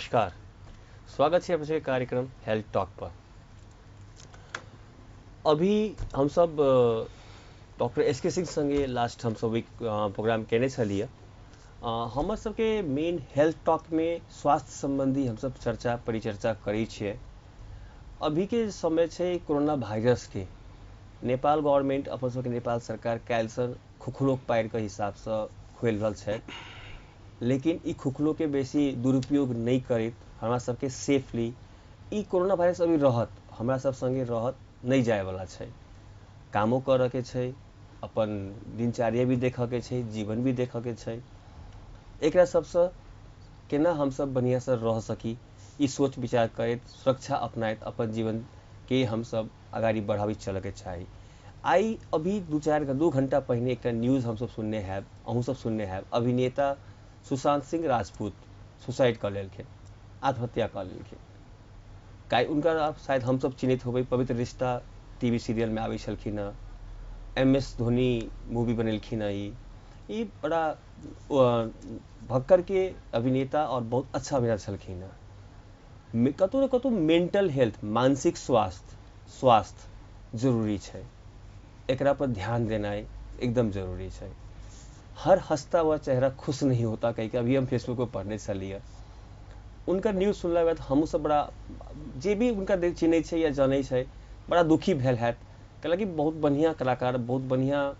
नमस्कार, स्वागत है अपने कार्यक्रम हेल्थ टॉक पर। अभी हम सब डॉक्टर एस के सिंह संगे लास्ट हम सब एक प्रोग्राम केने छलियै। हमर सबके मेन हेल्थ टॉक में स्वास्थ्य संबंधी हम सब चर्चा परिचर्चा करै छियै। अभी के समय छै कोरोना वायरस के। नेपाल गवर्नमेंट अपन सबके नेपाल सरकार काल्हिसँ खुखलो पारि के हिसाबसँ खोलि रहल छै, लेकिन ई खुखलो के बेसी दुरुपयोग नहि करैत हमरा सबके सेफली ई कोरोना वायरस अभी रहत, हमरा सब संगे रहत, नहि जायवला छै। कामो करऽ के छै, अपन दिनचर्या भी देखऽ के छै, जीवन भी देखऽ के छै। एकरा सबसँ केना हमसब बढ़िआँसँ रह सकी ई सोच विचार करैत सुरक्षा अपनाइत अपन जीवन के हमसब अगाडि बढ़ाबैत चलऽके चाही। आइ अभी 2 घंटा पहिने एकटा न्यूज़ हमसब सुनने हैब, अहूँ सब सुनने हैब, अभिनेता सुशांत सिंह राजपूत सुसाइड कऽ लेलखिन, आत्महत्या कऽ लेलखिन। काल्हि हुनका शायद हमसब चिन्हैत होबै, पवित्र रिश्ता टीवी सीरियलमे आबै छलखिन हँ, MS Dhoni movie बनेलखिन हँ। ई बड़ा भक्कर के अभिनेता और बहुत अच्छा अभिनेता छलखिन हँ। कतहु ने कतहु मेंटल हेल्थ, मानसिक स्वास्थ्य जरूरी छै, एकरा पर ध्यान देनाइ एकदम जरूरी छै। हर हंसता हुआ चेहरा खुश नहीं होता कहि के अभी हम फेसबुक पर पढ़ने छलियै। उनकर न्यूज़ सुनला बाद हमहूँ सब बड़ा, जे भी हुनका चिन्है छै या जनै छै, बड़ा दुखी भेल हैत। कैलाकि बहुत बढ़िआँ कलाकार, बहुत बढ़िआँ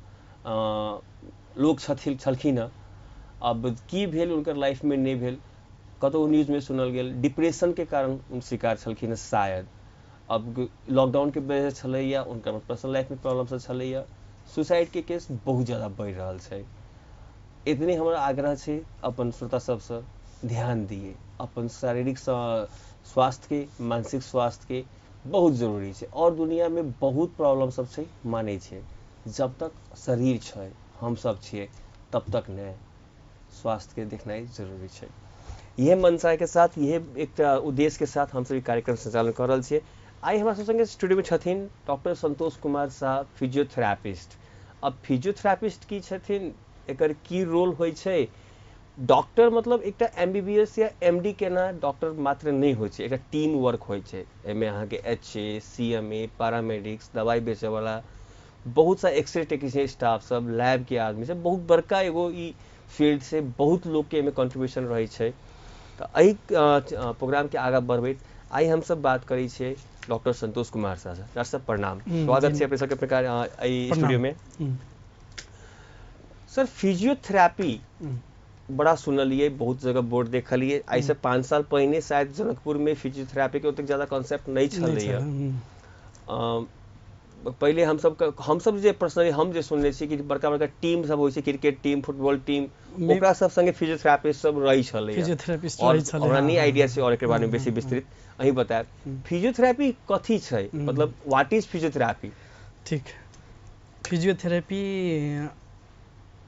लोक छलखिन हँ। अब की भेल हुनकर लाइफमे नहि भेल, कतहु न्यूज़मे सुनल गेल डिप्रेशनके कारण उन शिकार छलखिन हँ शायद। अब लॉकडाउनके वजह छलैया, हुनकर पर्सनल लाइफमे प्रॉब्लम सब छलैया। सुसाइडके केस बहुत ज़्यादा बढ़ि रहल छै। इतने हमर आग्रह छै अपन श्रोता सबसँ, ध्यान दिए अपन शारीरिक स्वास्थ्य के, मानसिक स्वास्थ्य के बहुत जरूरी छै। और दुनिया में बहुत प्रॉब्लम सब छै, मानै छै, जब तक शरीर छै, हम सब छियै, तब तक नहि स्वास्थ्य के देखनाइ जरूरी छै। इहे मनसाय के साथ, इहे एकटा उद्देश्य के साथ हम सब ई कार्यक्रम संचालन कर रहल छियै। आइ हमरा सब संगे स्टूडियो में छथिन डॉक्टर संतोष कुमार शाह, फिजियोथेरापिस्ट। अब फिजियोथेरापिस्ट की छथिन, एकर की रोल होइ छै? डॉक्टर मतलब एकटा MBBS या MD केना डॉक्टर मात्र नहि होइ छै, एकटा टीम वर्क होइ छै। एहिमे अहाँके HA, CMA, paramedics, दवाइ बेचैवला, बहुत सा एक्सरे टेक्नीशियन स्टाफ सब, लैब के आदमी सब, बहुत बड़का एगो ई फील्ड से बहुत लोग के एहिमे कंट्रीब्यूशन रहै छै। तऽ एहि प्रोग्राम के आगाँ बढ़बैत आइ हमसब बात करै छियै डॉक्टर संतोष कुमार शाह से। डॉक्टर साहब प्रणाम, स्वागत छै अपने सबके प्रकार एहि स्टूडियो में। सर, फिजियोथेरापी बड़ा सुनलिए, बहुत जगह बोर्ड देखलिए। आइ से 5 साल पहिने शायद जनकपुर में फिजियोथेरापी के ओतेक ज्यादा कॉन्सेप्ट नहीं छलैया। पहिले हमसब जे पर्सनली हम जे सुनने छी कि बड़का बड़का टीम सब होइ छै, क्रिकेट टीम, फुटबॉल टीम, ओकरा सब संगे फिजियोथेरापिस्ट सब रहै छलैया। फिजियोथेरापिस्ट रहै छलै। हमरा नहीं आइडिया छै और एकर बारे में बेसी विस्तृत अहीं बतायब। फिजियोथेरापी कथी छै, मतलब what is physiotherapy? ठीक, फिजियोथेरापी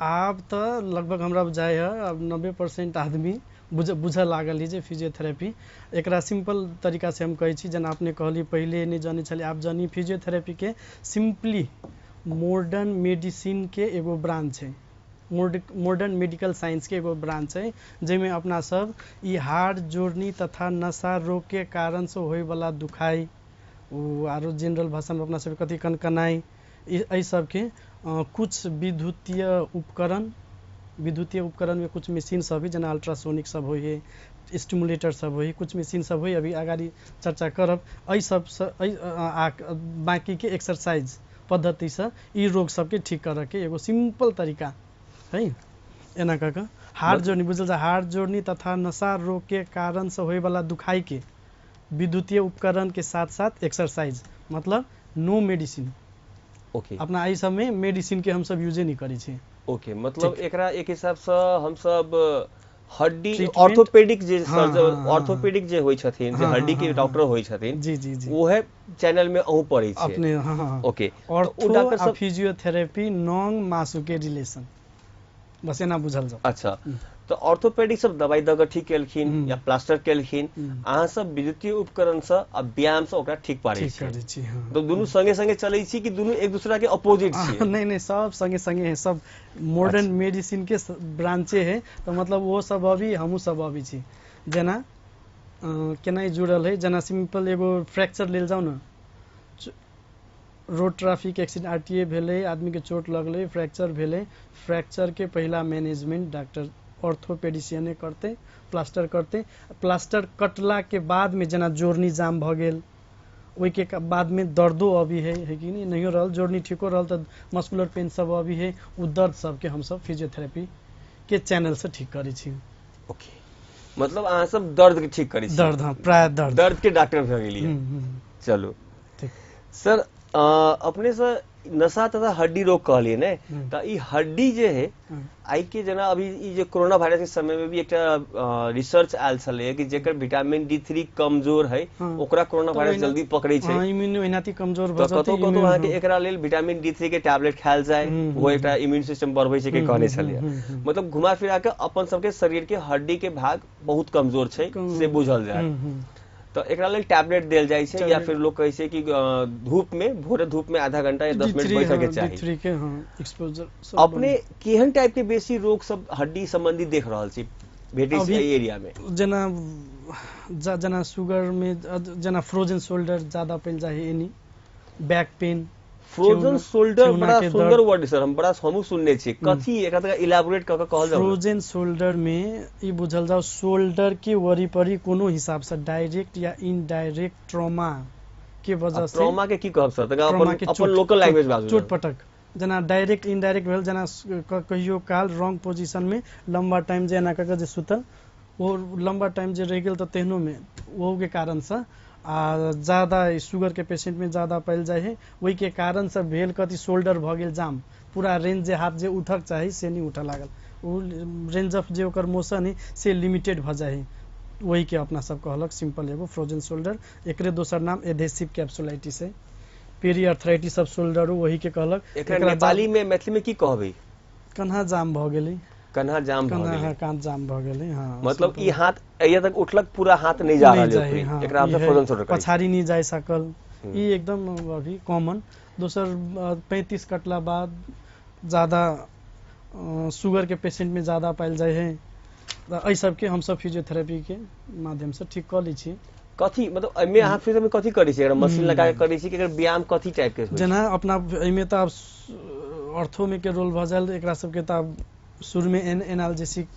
आब तऽ लगभग हमरा बुझाइ है अब 90% आदमी बुझऽ लागल है जे फिजियोथेरापी। एकरा सिंपल तरीका से हम कहै छी, जेना अपने कहली पहिले नहि जानै छलै, आब जानी। फिजियोथेरापी के सिम्पली मॉडर्न मेडिसिन के एगो ब्रांच है, मॉडर्न मेडिकल साइंस के एगो ब्रांच है, जाहिमे अपना सब ई हाड़ जोड़नी तथा नशा रोग के कारण से होयवला दुखाई, ओ आरो जनरल भाषा में अपना सब कथी कनकनाई, एहि सबके कुछ विद्युतीय उपकरण में कुछ मशीन सब है, जेना अल्ट्रासोनिक सब होइ है, स्टिमुलेटर सब होइ है, कुछ मशीन सब होइ, अभी अगाडि चर्चा करब। एहि सब बाकी के एक्सरसाइज पद्धतिसँ ई रोग सबके ठीक करऽ के एगो सिंपल तरीका है। एना कऽ कऽ हाड़ जोड़नी बुझल जाय, हाड़ जोड़नी तथा नशा रोग के कारण से होयवला दुखाई के विद्युतीय उपकरण के साथ साथ एक्सरसाइज, मतलब नो मेडिसिन। ओके, अपना एहि सब में मेडिसिन के हम सब यूजे नहीं करै छी। ओके, मतलब एकरा एक हिसाब से हम सब हड्डी ऑर्थोपेडिक जे सर्जन, ऑर्थोपेडिक जे होइ छथिन, जे हड्डी के डॉक्टर होइ छथिन, जी जी जी, ओहे चैनल में अहूँ पढ़ै छी अपने। हाँ, ओके, ऑर्थो डॉक्टर सब फिजियोथेरेपी नॉन मासु के रिलेशन, बस एना बुझल जाओ। अच्छा, तो ऑर्थोपेडिक सब दवाई दऽ कऽ ठीक केलखिन या प्लास्टर केलखिन, अहाँ सब विद्युतीय उपकरण से आ व्यायाम से ओकरा ठीक पारै छी। हाँ। तो दुनू संगे संगे चलै छी कि दुनू एक दूसरा के अपोजिट छी? नहीं नहीं, सब संगे संगे है, सब मॉडर्न मेडिसिन के ब्रांचे है, तो मतलब वो सब अभी हमहूँ सब अभी छी। जेना केना जुड़ल है, जेना सिंपल एगो फ्रैक्चर लेल जाउ ने, रोड ट्रैफिक एक्सीडेंट आरटीए भेलै, आदमी के चोट लगलै, फ्रैक्चर भेलै, फ्रैक्चर के पहिला मैनेजमेंट डॉक्टर ऑर्थोपेडिशियने करतै, प्लास्टर करतै। प्लास्टर कटला के बाद में जेना जोड़नी जाम भऽ गेल, ओहिके बाद में दर्दो अभी है कि नहीं, नहियो रहल जोड़नी ठीको रहल तऽ मस्कुलर पेन सब अभी है, ओ दर्द सबके हमसब फिजियोथेरेपी के चैनल से ठीक करै छी। ओके, मतलब अहाँ सब दर्द के ठीक करै छी। दर्द, हाँ, प्राय दर्द, दर्द के डॉक्टर भऽ गेलियै। चलू ठीक। सर, अपने से नशा तथा हड्डी रोग कहलिए ने, तऽ ई हड्डी जे है आइ के जेना अभी ई जे कोरोना वायरस के समय में भी एकटा रिसर्च आयल छलै कि जेकर विटामिन D3 कमजोर है ओकरा कोरोना वायरस जल्दी पकड़ै छै। इम्यून ओहिनाती कमजोर भऽ जेतै। कतौ कतौ अहाँके एकरा लेल विटामिन D3 के टैबलेट खायल जाय, वो एकटा इम्यून सिस्टम बढ़बै छै के कहने छलियै। मतलब घुमा फिरा के अपन सबके शरीर के हड्डी के भाग बहुत कमजोर छै से बुझल जाय, तो एकरा लेल टैबलेट देल जाइ छै, या फिर लोग कहै छै कि धूप में, भोरे धूप में आधा घंटा या 10 मिनट बैठे के चाही। D3 के, हाँ, एक्सपोजर। अपने केहन टाइप के बेसी रोग सब हड्डी संबंधी देख रहल छी भेटै छै एहि एरिया में? जेना जेना शुगर में जेना फ्रोजन शोल्डर ज्यादा पैल जाइ है, एनी बैक पेन। फ्रोजन शोल्डर बड़ा सुंदर वर्ड सर, हम बड़ा हमहूँ सुनने छी, कथी एकरा तक इलाबोरेट कऽ के कहल जाउ। फ्रोजन शोल्डर में ई बुझल जाउ शोल्डर के वरीपरी कोनो हिसाब से डायरेक्ट या इनडायरेक्ट ट्रॉमा के वजह से। ट्रॉमा के की कहब सर, तक अपन अपन लोकल लैंग्वेज बाजू। चोट पटक, जेना डायरेक्ट इनडायरेक्ट भेल, जेना कहियो काल रॉन्ग पोजीशन में लंबा टाइम जे एना कऽ के जे सुतल, ओ लंबा टाइम जे रहि गेल तऽ तेहनो में ओहू के कारण से, आ ज्यादा शुगर के पेशेंट में ज्यादा पायल जाइ है, ओहि के कारण से भेल कथी शोल्डर भऽ गेल जाम, पूरा रेंज जे हाथ जे उठक चाही से नहि उठऽ लागल, ओ रेंज ऑफ जे ओकर मोशन है से लिमिटेड भऽ जाइ है, वही के अपना सब कहलक सिंपल एगो फ्रोजन शोल्डर। एकरे दोसर नाम एधेसिव कैप्सुलाइटिस है, पेरी अर्थराइटिस ऑफ शोल्डर वही के कहलक। एकरा नेपाली में मैथिली में की कहबै? कन्हा जाम भऽ गेलै। कन्हा जाम भऽ गेलै। कांध जाम भऽ गेलै, हाँ। मतलब ई हाथ एहिया तक उठलक, पूरा हाथ नहीं जा रहल है, एकरा हम फ्रोजन शोल्डर कहै। पछाड़ी नहीं जाय सकल, ई एकदम अभी कॉमन। दोसर 35 कटला बाद ज्यादा शुगर के पेशेंट में ज्यादा पायल जाइ है, एहि सबके हमसब फिजियोथेरेपी के माध्यम से ठीक कऽ लै छी। कथी मतलब एहिमे अहाँ फिजियोथेरेपी कथी करै छी? एकरा मशीन लगा के करै छी कि एकर व्यायाम कथी टाइप के होइ? जेना अपना एहिमे तऽ आब ऑर्थो में के रोल भऽ जायल, एकरा सबके तऽ आब शुरू में एनाल्जेसिक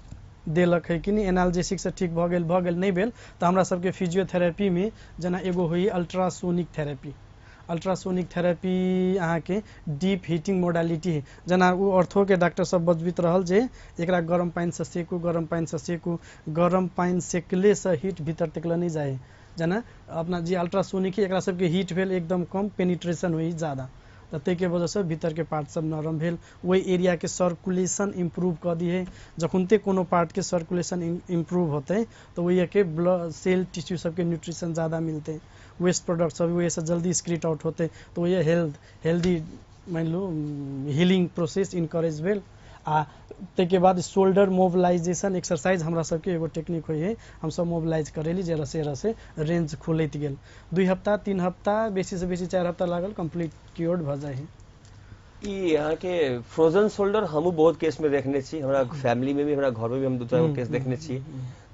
देलक है कि नहि, एनाल्जेसिक से ठीक भऽ गेल, भऽ गेल, नहि भेल तऽ हमरा सबके फिजियोथेरेपी में जेना एगो होइ अल्ट्रासोनिक थेरेपी। अल्ट्रासोनिक थेरेपी अहाँके डीप हीटिंग मोडालिटी है, जेना ओ ऑर्थो के डॉक्टर सब बजबैत रहल जे एकरा गरम पानि से सेकू, गरम पानि से सेकू, गरम पानि सेकले से हीट भीतर तक नहि जाइ, जेना अपना जे अल्ट्रासोनिक है एकरा सबके हीट भेल एकदम कम, पेनिट्रेशन होइ ज्यादा, तऽ ताहिके वजहसँ भीतरके पार्ट सब नरम भेल, ओहि एरियाके सर्कुलेशन इम्प्रूव कऽ दिहे, जखनते कोनो पार्टके सर्कुलेशन इम्प्रूव होतै तऽ ओहिके ब्लड सेल टिश्यू सबके न्यूट्रिशन ज्यादा मिलतै, वेस्ट प्रोडक्ट सब ओहिसँ जल्दी स्क्रीट आउट होतै, तऽ ओहि हेल्दी मानि लू हीलिंग प्रोसेस इनकरेज भेल। आ ताहिके बाद शोल्डर मोबिलाइजेशन एक्सरसाइज हमरा सबके एगो टेक्निक होइ है, हमसब मोबिलाइज करेली जे रसे रसे रेंज खोलैत गेल, 2 हफ्ता 3 हफ्ता बेसी से बेसी 4 हफ्ता लागल, कम्प्लीट क्योर्ड भऽ जाइ है। ई अहाँके फ्रोजन शोल्डर हमहूँ बहुत केस में देखने छी, हमरा फैमिली में भी, हमरा घर में भी हम 2-4 गो केस देखने छी।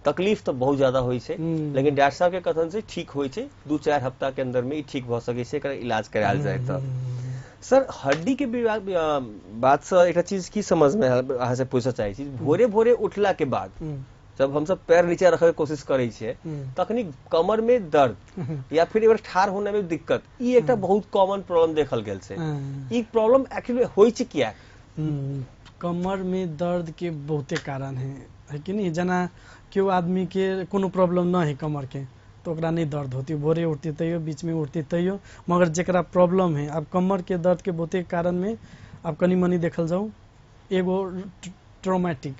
तकलीफ तऽ बहुत ज्यादा होइ छै, लेकिन डॉक्टर साहब के कथन से ठीक होइ छै, 2-4 हफ्ता के अंदर में ई ठीक भऽ सकै छै, एकर इलाज करायल जाय तऽ। सर, हड्डी के बात से एकटा चीज की समझ में अहाँ से पूछऽ चाहै छी, भोरे भोरे उठला के बाद जब हमसब पैर नीचे रखे के कोशिश करै छियै तखनी कमर में दर्द या फिर एक ठाढ़ होने में दिक्कत, ई एकटा बहुत कॉमन प्रॉब्लम देखल गेल छै। ई प्रॉब्लम एक्चुअली होइ छै किया? कमर में दर्द के बहुते कारण है कि नहीं, जेना केओ आदमी के कोनो प्रॉब्लम न है कमर के तो ओकरा नहीं दर्द होती, भोरे उठती तैयो, बीच में उठती तैयो, मगर जेकरा प्रॉब्लम है, अब कमर के दर्द के बहुते कारण में अब कनी मनी देखल जाऊ, एगो ट्रोमेटिक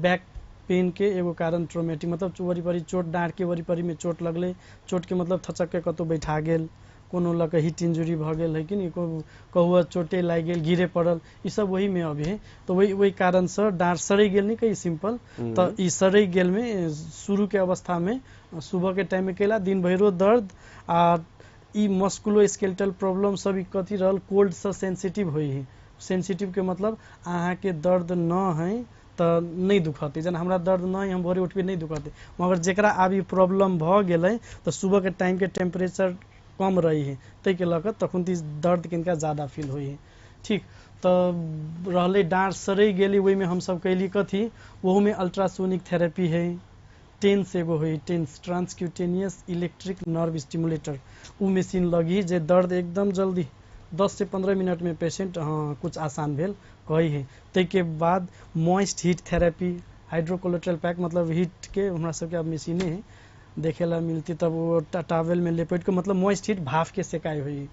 बैक पेन के एगो कारण ट्रोमेटिक, मतलब वरीपरी चोट, डाँड़ के वरीपरी में चोट लगलै, चोट के मतलब थचक के कतौ बैठा गेल, कोनो लऽ के हिट इंजुरी भऽ गेल है कि नहीं, कहुआ चोटे लागि गेल, गिरे पड़ल, ई सब वही में अभी है, तो वही वही कारण से डाँड़ सड़ि गेल नहीं कही सिंपल, तऽ ई सड़ि गेल में शुरू के अवस्था में सुबह के टाइम में केला दिन भरिरो दर्द, आ ई मस्कुलो स्केलेटल प्रॉब्लम सब ई कथी रहल, कोल्ड से सेंसिटिव होइ है, सेंसिटिव के मतलब अहाँके दर्द न है तऽ नहि दुखतै। जेना हमरा दर्द नहि, हम भोरे उठबै नहि दुखतै, मगर जकरा आब ई प्रॉब्लम भऽ गेलै तऽ सुबहके टाइमके टेम्परेचर कम रहै है, ताहिके लऽ कऽ तखन दर्द किनका ज्यादा फील होइ है। ठीक, तऽ रहलै डाँढ़ सड़ै गेलै, ओहिमे हमसब कैली कथी, ओहूमे अल्ट्रासोनिक थेरेपी है, टेंस एगो होइ, TENS transcutaneous electric nerve stimulator, उ मशीन लगी जे दर्द एकदम जल्दी 10 से 15 मिनट में पेशेंट हाँ कुछ आसान भेल कहै है। ताहिके बाद moist heat therapy, hydrocolloid pack, मतलब हीट के हमरा सबके आब मशीने है देखे ला मिलती, तब वो टावेल में लपेट के मतलब मॉइस्ट हीट भाफ के सेकाई होइ,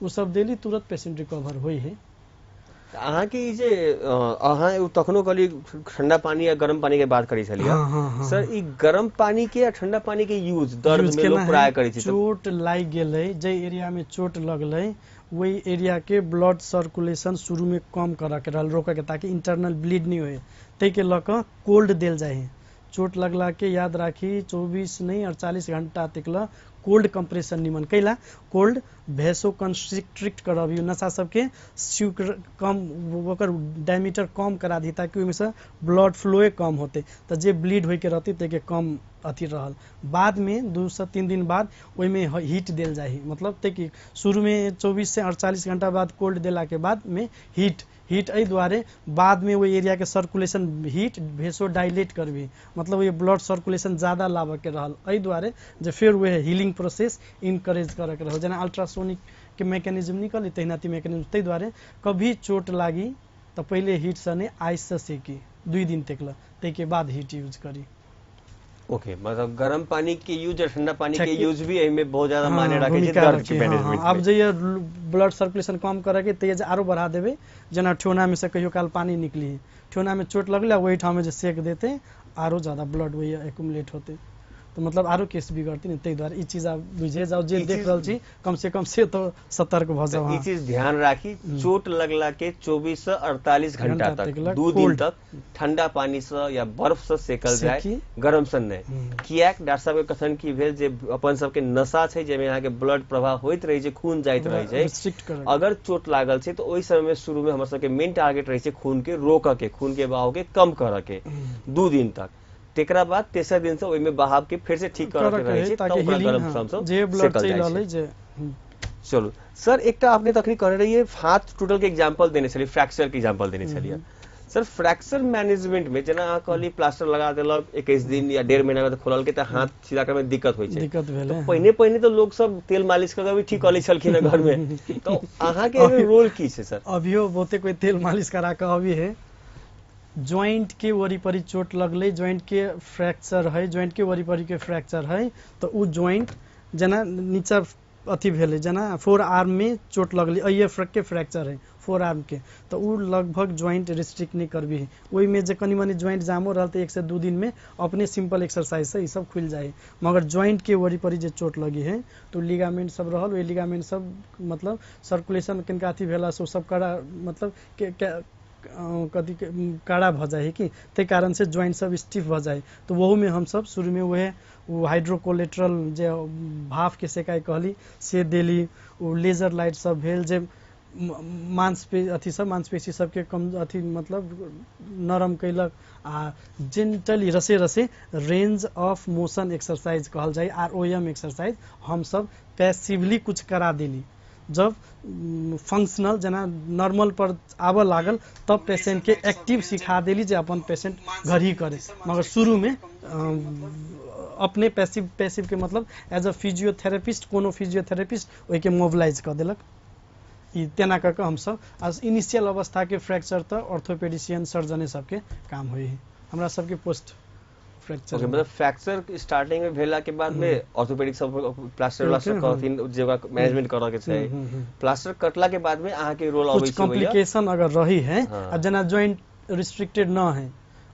उ सब देली तुरंत पेशेंट रिकवर होइ है। अहाँके ई जे अहाँ तखनो कहली ठंडा पानी या गरम पानी के बात करै छलियै। हाँ, हाँ, हाँ। सर ई गरम पानी के या ठंडा पानी के यूज दर्द में लोग प्राय करै छै? चोट लागि गेलै, जाहि एरिया में चोट लगलै ओहि एरिया के ब्लड सर्कुलेशन शुरू में कम करऽ के रहल, रोकऽ के, ताकि इंटरनल ब्लीड नहीं होए, ताहिके लऽ कऽ कोल्ड देल जाइ है। चोट लगला के याद राखी 24 नहीं 48 घंटा तक ला कोल्ड कंप्रेशन निमन कैला, कोल्ड भेसो कंस्ट्रिक्ट करबी, नशा सबके स्यूक कम, ओकर डायमीटर कम करा दी ताकि ओहिमे से ब्लड फ्लोए कम होते, तऽ जे ब्लीड होइके रहतै ताहिके कम अथी रहल। बाद में 2 से 3 दिन बाद ओहिमे हीट देल जाइ है, मतलब ताकि शुरू में 24 से 48 घंटा बाद कोल्ड देला के बाद में हीट, हीट एहि दुआरे बाद में ओहि एरिया के सर्कुलेशन हीट भेसो डायलेट करबी, मतलब ओहि ब्लड सर्कुलेशन ज्यादा लाबऽ के रहल, एहि दुआरे जे फेर वएह हीलिंग प्रोसेस इनकरेज करऽ के रहल। जेना अल्ट्रासोनिक के मैकेनिज्म निकली तहिना मैकेनिज्म, ताहि दुआरे कभी चोट लागी तऽ पहिले हीट से नहीं आइस से सेकी 2 दिन तक ला, ताहिके बाद हीट यूज करी। ओके, मतलब गरम पानी के यूज और ठंडा पानी के यूज भी एहिमे बहुत ज्यादा मायने राखै छै दर्द के मैनेजमेंट। आब जे ब्लड सर्कुलेशन कम करे के तेज आरो बढ़ा देबै, जेना ठेहुना में से कहियो काल पानी निकली, ठेहुना में चोट लगले ओहिठाम जे सेक देते आरो ज्यादा ब्लड वही एक्युमुलेट होते, तो मतलब आरो केस बिगड़ती ने, ताहि दुआरे ई चीज आब बुझे जाउ, जे देख रहल छी कम से कम से तो सतर्क भऽ जाउ। ई चीज ध्यान राखी, चोट लगला के 24 से 48 घंटा तक 2 दिन तक ठंडा पानी से या बर्फ से सेकल जाए, गरम से नहीं। कियाक डॉक्टर साहब के कथन की भेल जे अपन सबके नशा छै जाहिमे अहाँके ब्लड प्रवाह होइत रहै छै, खून जाइत रहै छै, अगर चोट लागल छै तऽ ओहि समय में शुरू में हमर सबके मेन टारगेट रहै छै खून के रोकऽ के, खून के बहाव के कम करऽ के 2 दिन तक, तेकरा बाद तेसर दिन से ओहिमे बहाव के फिर से ठीक करऽ के रहै छै, तब ओकरा गरम से जे ब्लड चलि रहलै जे। चलू सर, एकटा अपने तखनी कहने रहियै हाथ टूटल के एग्जांपल देने छलियै, फ्रैक्चर के एग्जांपल देने छलियै। सर फ्रैक्चर मैनेजमेंट में जेना अहाँ कहली प्लास्टर लगा देलक 21 दिन या 1.5 महीना बाद खोलल के तऽ हाथ सीधा करे में दिक्कत होइ छै, दिक्कत भेलै। पहिने पहिने तऽ लोग सब तेल मालिश कऽ के भी ठीक कऽ लै छलखिन घर में, तऽ अहाँ के एहिमे रोल की छै सर? अभियो बहुते कोई तेल मालिश करा के अभी है, ज्वाइंट के वरीपरी चोट लगलै, ज्वाइंट के फ्रैक्चर है, ज्वाइंट के वरीपरी के फ्रैक्चर है, तऽ उ ज्वाइंट जेना नीचा अथी भेलै, जेना फोर आर्म में चोट लगलै, अइये के फ्रैक्चर है फोर आर्म के, तऽ उ लगभग ज्वाइंट रिस्ट्रिक्ट नहीं करबी है, ओहिमे जे कनि मनि ज्वाइंट जामो रहल तऽ 1 से 2 दिन में अपने सिंपल एक्सरसाइज से ई सब खुलि जाइ है। मगर ज्वाइंट के वरीपरी जे चोट लगी है तो लिगामेंट सब रहल, ओहि लिगामेंट सब मतलब सर्कुलेशन कनिका अथी भेला से सब कड़ा मतलब के कथी कड़ा भऽ जाइ है कि, ताहि कारण से ज्वाइंट सब स्टिफ भऽ जाइ, तऽ ओहूमे हमसब शुरूमे वएह ओ हाइड्रोकोलेट्रल जे भाफ के सेकाइ कहली से देली, ओ लेजर लाइट सब भेल जे मांसपेशी अथी सब मांसपेशी सबके कम अथी मतलब नरम कैलक, आ जेंटली रसे रसे रेंज ऑफ मोशन एक्सरसाइज कहल जाइ, ROM exercise हमसब पैसिवली कुछ करा देली, जब फंक्शनल जेना नॉर्मल पर आबऽ लागल तब पेशेंट के एक्टिव सिखा देली जे अपन पेशेंट घर ही करे, मगर शुरू में अपने पैसिव, पैसिव के मतलब एज अ फिजियोथेरेपिस्ट, कोनो फिजियोथेरेपिस्ट ओहिके मोबिलाइज कऽ देलक, ई तेना कऽ कऽ हमसब आ इनिशियल अवस्था के फ्रैक्चर तऽ ऑर्थोपेडिशियन सर्जने सबके काम होइ है, हमरा सबके पोस्ट फ्रैक्चर। ओके, मतलब फ्रैक्चर स्टार्टिंग में भेला के बाद में ऑर्थोपेडिक सब प्लास्टर व्लास्टर कहथिन जे ओकरा मैनेजमेंट करऽ के छै, प्लास्टर कटला के बाद में अहाँ के रोल अबै छै, कुछ कॉम्प्लिकेशन अगर रही है, अब जेना ज्वाइंट रिस्ट्रिक्टेड न है,